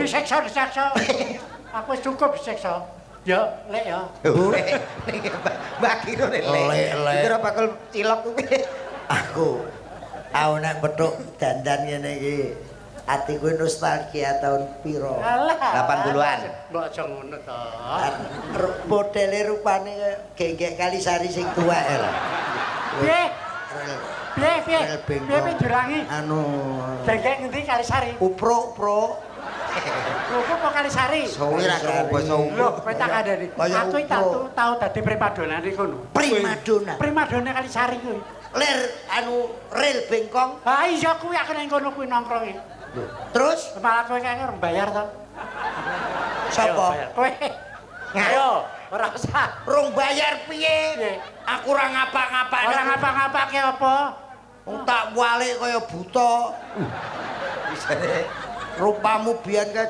Disiksa, disiksa. Aku wis cukup disiksa. Ya, lek ya. Mbak Kiro lek. Lek, lek. Dikira bakul cilok kuwi. Aku aku nek petuk dandan ngene iki atiku nostalgia tahun piro. Alah. 80-an. Mbok aja ngono to. Modele rupane kaya genggek Kalisari sing tuwek lho. Piye? Rel Piye, piye? rel bengkong. Piye, piye jurangi? Anu Genggek ngendi Kalisari? Upro, upro. Lho, kok Kalisari? Suwi ra krungu basa Lho, kowe tak kandhani. Kaya Aku iki upro. tau dadi primadonane kono. Primadona. Primadona Kalisari kuwi. Lir anu rel bengkong. Ha iya kuwi aku ning kono kuwi nongkronge. Terus Malah kowe kae ora bayar to. Sapa? Ayo, bayar. Kowe. Ayo, ora usah. Rong bayar piye? Piye? Aku ora ngapa-ngapa. Ora ngapa-ngapake apa? Wong tak walik kaya buta. Bisane Rupamu biyen kae.